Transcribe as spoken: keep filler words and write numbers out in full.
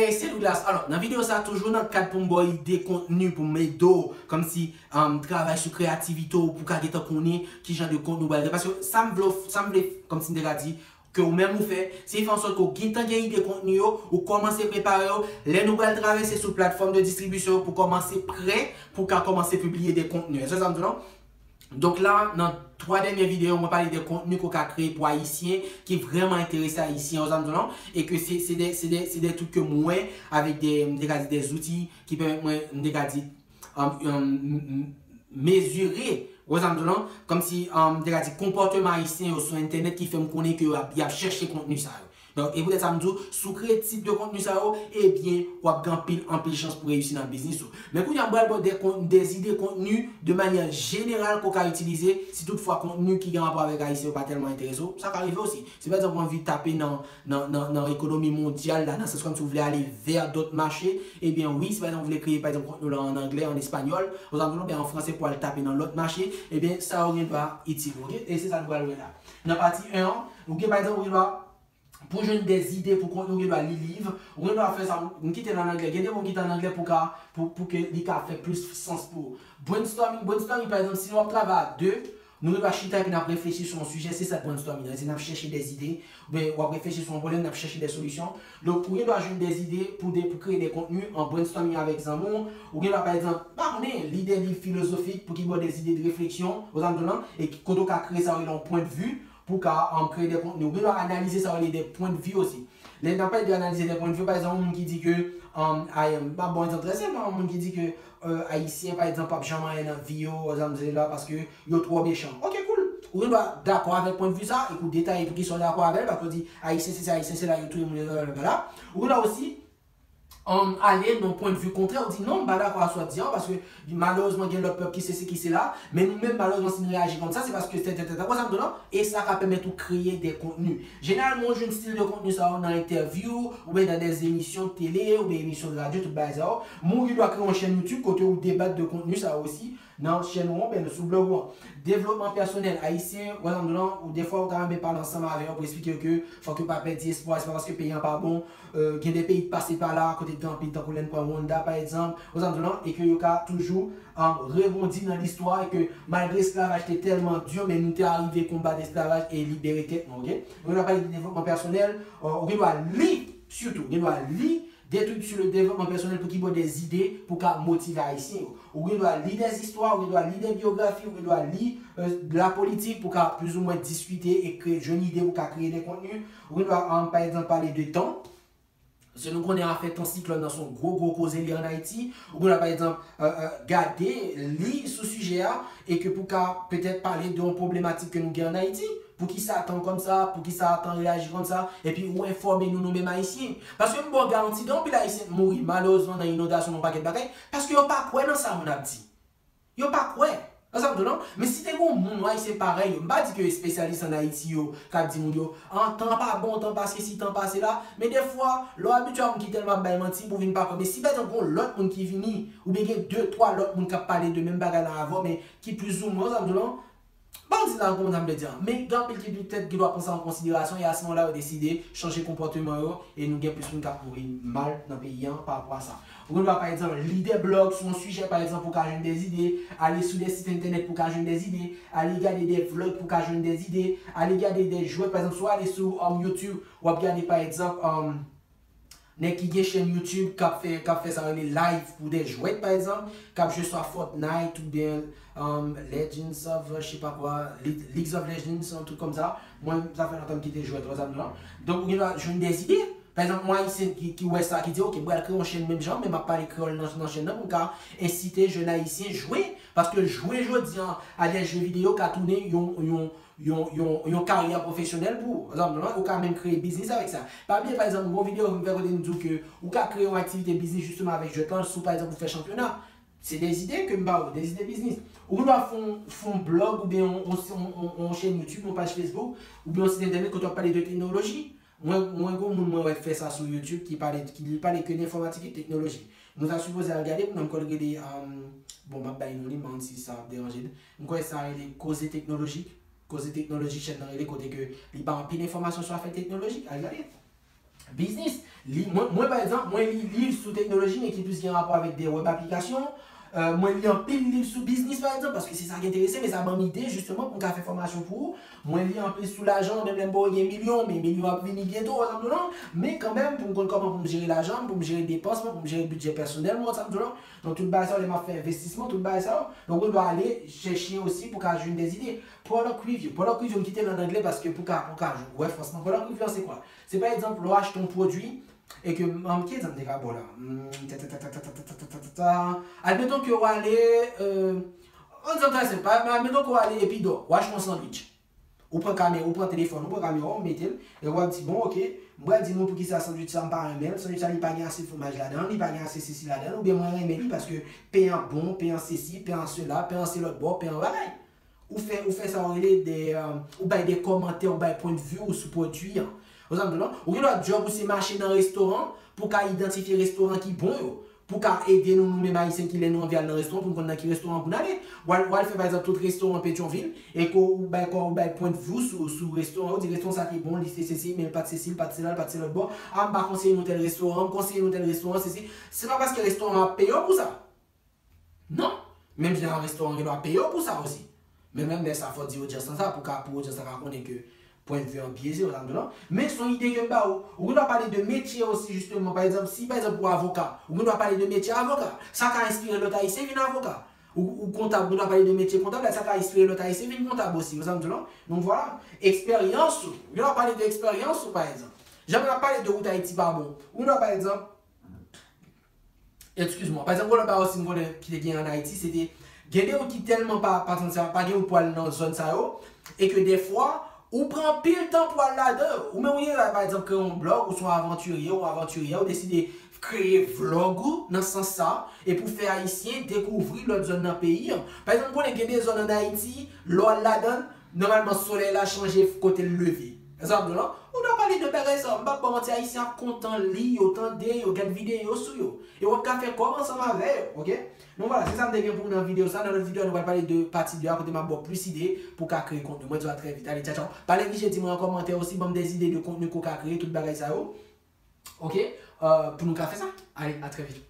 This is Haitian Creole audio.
Hey, se Douglas. Alò, nan videyo sa, toujou nan kad pou m ba w ide kontni, pou m ede w, kòmsi, um, travay sou kreyativite w, pou w ka gentan konnen ki jan de kontni w pral gen. Paske sa m vle, sa m vle, kòmsi m te ka di, ke ou menm ou fè, se fè an sòt ke w gentan gen ide kontni yo, ou kòmanse prepare yo. Lè nou pral travèse sou platfòm de distribisyon yo, pou kòmanse prè, pou w ka kòmanse pibliye de kontni. Èske sa m di w non? Donk la, nan twa dènye videyo, mwen pale de kontni ke w ka kreye pou Ayisyen ki vrèman enterese Ayisyen, ou sa m di w non? E ke se, se de, se de, se de truc ke mwen, avèk de, m te ka di de zouti ki pèmèt mwen, m te ka di, um, um, m- m- mezire, ou sa m di w non? Kòmsi, um, m te ka di konpòteman Ayisyen yo sou entènèt ki fè m konnen ke y ap, y ap chèche kontni sa yo. Donk, e poutèt sa m di w, si w kreye tip de kontni sa yo, ebyen, w ap gen anpil, anpil chans pou reyisi nan biznis ou. Men kounye a, m pral ba w de kon- de zide kontni de manyè jeneral ke w ka itilize si toutfwa kontni ki gen rapò avèk Ayisyen yo pa tèlman enterese w. Sa ka rive osi. Si pa egzanp, ou anvi tape nan, nan, nan, nan ekonomi mondyal la, nan sans kòmsi w vle ale vè dòt mache, ebyen wi, si pa egzanp, ou vle kreye, pa egzanp, kontni w la an anglè, an espanyòl, ou sa m di w non, oubyen an franse pou al tape nan lòt mache, ebyen, sa yo gen dwa itil ou, oke? E se sa nou pral wè la. Nan pati en an, ou gen, pa egzanp, ou gen dwa pou jwenn de zide pou kontni, ou gen dwa li liv, ou gen dwa fè sa, m kite l an anglè. Gen de mo ki t an anglè pou ka, pou, pou ke li ka fè plis sans pou ou. Brainstorming, brainstorming, pa egzanp, si nou ap travay a de, nou gen dwa chita epi n ap reflechi sou yon sijè, se sa brainstorming an ye, se n ap chèche de zide, oubyen w ap reflechi sou yon pwoblèm, n ap chèche de solisyon. Donk, ou gen dwa jwenn de zide pou de, pou kreye de kontni an brainstorming avèk zanmi w, ou gen dwa, pa egzanp, pa konnen, li de liv filozofik pou ki ba w de zide de refleksyon, ou sa m di w non, e ki- kote w ka kreye sa w rele yon pwen de vi, pou w ka, um, kreye de kontni. Ou gen dwa analize sa w rele de pwen de vi osi. Lè n ap pale de analize de pwen de vi, pa egzanp, yon moun ki di ke, um, ay, m ap ba w egzanp trè senp, yon moun ki di ke, euh, Ayisyen, pa egzanp, p ap janm anyen nan vi yo, egzanp, se la, paske yo twò mechan. Oke, cool. Ou gen dwa dakò avèk pwen de vi sa, epi w detaye poukisa w dakò avè l, paske w di, Ayisyen se sa, Ayisyen se la, yo touye moun, blablabla. Ou gen dwa osi, um, ale nan pwen de vi kontrè, ou di, non, m pa dakò a sa w ap di an, paske malerezman, gen lòt pèp ki se si, ki se la, men nou menm, malerezman, si n reyaji konsa, se paske tè, tè, tè, tè, konsa m di w non, e sa ka pèmèt ou kreye de kontni. Jeneralman, ou jwenn stil de kontni sa yo nan entèvyou, oubyen nan de emisyon tele, oubyen emisyon de radyo, tout bagay sa yo. Men ou gen dwa kreye yon chèn YouTube kote ou debat de kontni sa yo osi, nan chèn ou an, oubyen sou blòg ou an. Devlopman pèsonèl, Ayisyen, ou nan, ou defwa ou ta renmen pale ansanm avè yo pou eksplike yo ke fòk yo pa pèdi espwa, se pa paske peyi an pa bon, euh, gen de peyi ki pase pa la, kote gen anpil tankou lè n pran Rwanda, pa egzanp, ou nan, e ke yo ka toujou, um, rebondi nan listwa, e ke malgre esklavaj te tèlman di, men nou te arive konbat esklavaj e libere tèt nou, oke? Ou nan pale de devlopman pèsonèl, euh, ou gen dwa li, sitou, ou gen dwa li, de truc sur le développement personnel pou ki ba w de zide pou ka motive Ayisyen yo. Ou gen dwa li de zistwa, ou gen dwa li de byografi, ou gen dwa li, euh, de la politik pou ka plizoumwen diskite e kreye, jwenn ide pou ka kreye de kontni. Ou gen dwa, um, pa egzanp, pale de tan. Se nou konnen afè tan siklòn nan se yon gwo, gwo koze li an Ayiti. Ou gen dwa, pa egzanp, euh, euh, gade, li sou sijè a, e ke pou ka petèt pale de yon pwoblematik ke nou gen an Ayiti. Poukisa tan konsa? Poukisa tan reyaji konsa? Epi ou enfòme nou, nou menm Ayisyen. Paske m ba w garanti, gen anpil Ayisyen k mouri, malerezman, nan inondasyon, nan yon pakèt bagay, paske yo pa kwè nan sa moun ap di. Yo pa kwè. Ou sa m di w non? Men si te gen yon moun, yon Ayisyen parèy yo, m pa di ke espesyalis an Ayiti yo k ap di moun yo, an, tan pa bon, tan pa sesi, tan pa sela, men defwa, lè w abitye a moun ki tèlman ap bay manti, pou w vin pa kwè. Men si, pa egzanp, gen yon lòt moun ki vini, oubyen gen de, twa lòt moun k ap pale de menm bagay la avè w, men ki plizoumwen, ou sa m di w non? Bon, di la, kòman m vle di a? Men gen anpil ki petèt ki dwe pran sa an konsiderasyon, e a se moman la yo deside chanje konpòteman yo, e nou gen plis moun k ap mouri mal nan peyi an pa rapò a sa. Ou gen dwa, pa egzanp, li de blòg sou yon sijè, pa egzanp, pou ka jwenn de zide, ale sou de sit entènèt pou ka jwenn de zide, ale gade de vlog pou ka jwenn de zide, ale gade de jwèt, pa egzanp, si w ale sou, um, YouTube, w ap gade, pa egzanp, um, nèg ki gen chèn YouTube k ap fè, k ap fè sa rele live pou de jwèt, pa egzanp, k ap jwe swa Fortnite oubyen, um, Legends of, euh, je sais pas quoi, Le- Leagues of Legends, yon trik kòmsa. Mwen, sa fè lontan m kite jwèt, ou sa m di w non? Donk, ou gen dwa jwenn de zide. Pa egzanp, yon Ayisyen ki, ki wè sa, ki di, "Ok, m pral kreye yon chèn menm jan, men m ap pale kreyòl nan, nan chèn nan pou m ka ensite jèn Ayisyen jwe." Paske jwe jodi a, a de jwe videyo ka tounen yon, yon, yon, yon, yon karyè pwofesyonèl pou ou. Egzanp, non, ou ka menm kreye biznis avèk sa. Pa bliye, pa egzanp, yon videyo m fè kote m di w ke ou ka kreye yon aktivite biznis jisteman avèk jwèt lan, si w, pa egzanp, ou fè chanpyona. Se de zide ke m ba ou, de zide biznis. Ou gen dwa fè yon, fè yon blòg oubyen yon, yon, yon, yon, yon chèn YouTube, yon paj Facebook, oubyen yon sit entènèt kote w ap pale de teknoloji. Mwen, mwen gen yon moun mwen wè k fè sa sou YouTube ki pale, ki li pale ke de enfòmatik e teknoloji. Nou ta sipoze al gade pou nou, m kwè l rele, um, bon, m ap bay non li, m pa konn si sa ap deranje l. M kwè sa rele Koze Teknolojik. Koze Teknolojik, chèn nan rele, kote ke li bay anpil enfòmasyon sou afè teknolojik. Al gade. biznis. Li, mwen, mwen, pa egzanp, mwen li liv sou teknoloji, men ki plis gen rapò avèk de web aplikasyon. Euh, mwen li anpil liv sou biznis, pa egzanp, paske se sa ki enterese m, e sa ban m ide, jisteman, pou m ka fè fòmasyon pou ou. Mwen li anpil sou lajan, menm lè m pa gen milyon, men milyon ap vini byento, w wè sa m di w lan. Men kanmenm, pou m konn kòman pou m jere lajan m, pou m jere depans mwen, pou m jere bidjè pèsonèl mwen, w wè sa m di w lan. Donk, tout bagay sa yo, lè m ap fè envestisman, tout bagay sa yo. Donk, ou dwe ale chèche osi pou ka jwenn de ide. Product review. Product review, m kite l an anglè paske pou ka, pou ka wè fransman. Product review, se kwa? Se pa egzanp, lè w achte yon pwodui e ke, um, ki egzanp m te ka ba w la? Hmm, ta, ta, ta. Admeton ke w ale, euh, yon egzanp trè senp, pa, men admeton ke w ale Epi Dò, w achte yon sandwich. Ou pran kamera, ou pran telefòn, ou pran kamera, ou mete l, e w ap di, bon, ok, m pral di nou poukisa sandwich sa m pa renmen l, sandwich sa li pa gen ase fwomaj ladan l, li pa gen ase sesi ladan l, oubyen mwen renmen li paske pen an bon, pen an sesi, pen an sela, pen an se lòt bò, pen an bagay. Ou fè, ou fè sa ou rele de, euh, ou bay de kòmantè, ou bay pwennvi ou sou pwodui an. Ou sa m di w lan? Ou gen dwa djòb ou se mache nan restoran pou ka idantifye restoran ki bon yo. Pou ka ede nou, nou menm Ayisyen ki lè nou anvi al nan restoran, pou n konn nan ki restoran pou n ale. W al, w al fè, pa egzanp, tout restoran Petyonvil, e ke ou bay, kò, ou bay pwennvi w sou, sou restoran, ou di restoran sa te bon, li se sesi, men li pa t sesi, li pa t sela, li pa t se lòt bò. A, m pa konseye nou tèl restoran, m konseye nou tèl restoran, sesi. Se pa paske restoran an ap peye w pou sa. Non. Menm jan restoran an gen dwa peye w pou sa osi. Men menm lè sa, fò w di odyans lan sa, pou ka, pou odyans lan ka konnen ke pwennvi an byeze, w sa m di w lan. Men se yon ide ke m ba ou. Ou gen dwa pale de metye osi, jisteman. Pa egzanp, si, pa egzanp, ou avoka, ou gen dwa pale de metye avoka. Sa ka enspire lòt Ayisyen vin avoka. Ou, ou kontab, ou gen dwa pale de metye kontab la, sa ka enspire lòt Ayisyen vin kontab osi, w sa m di w lan. Donk, vwala. Eksperyans ou. Ou gen dwa pale de eksperyans ou, pa egzanp. Jan m ap pale de wout Ayiti pa bon. Ou gen dwa, pa egzanp, Eskize mwen. Pa egzanp, yon lòt bagay osi m konnen ki te gen ann Ayiti, se te gen de wout ki tèlman pa, pa, pa gen wout pou al nan zòn sa yo, e ke dèfwa, ou pran anpil tan pou al ladan yo. Ou menm ou gen, pa egzanp, kreye yon blòg, ou se yon avantirye, ou avantiryè, ou deside kreye vlòg ou nan sans sa, e pou fè Ayisyen dekouvri lòt zòn nan peyi an. Pa egzanp, m konnen gen de zòn ann Ayiti, lè w al ladan l, nòmalman solèy la chanje kote l leve. Sa m di w lan, ou dwe pale de bagay sa yo. M p ap ba w manti, Ayisyen ap kontan li yo, tande yo, gad videyo sou yo. E w ap ka fè kòb ansanm avè yo, oke? Donk vwala, se sa m te gen pou w nan videyo sa. Nan lòt videyo, nou pral pale de pati de a, kote m ap ba w plis ide pou w ka kreye kontni. Mwen di w a trè vit. Ale, tchaw, tchaw. Pa neglije di mwen an kòmantè osi, ban m de ide de kontni ke w ka kreye, tout bagay sa yo. Oke? Euh, pou nou ka fè sa. Ale, a trè vit.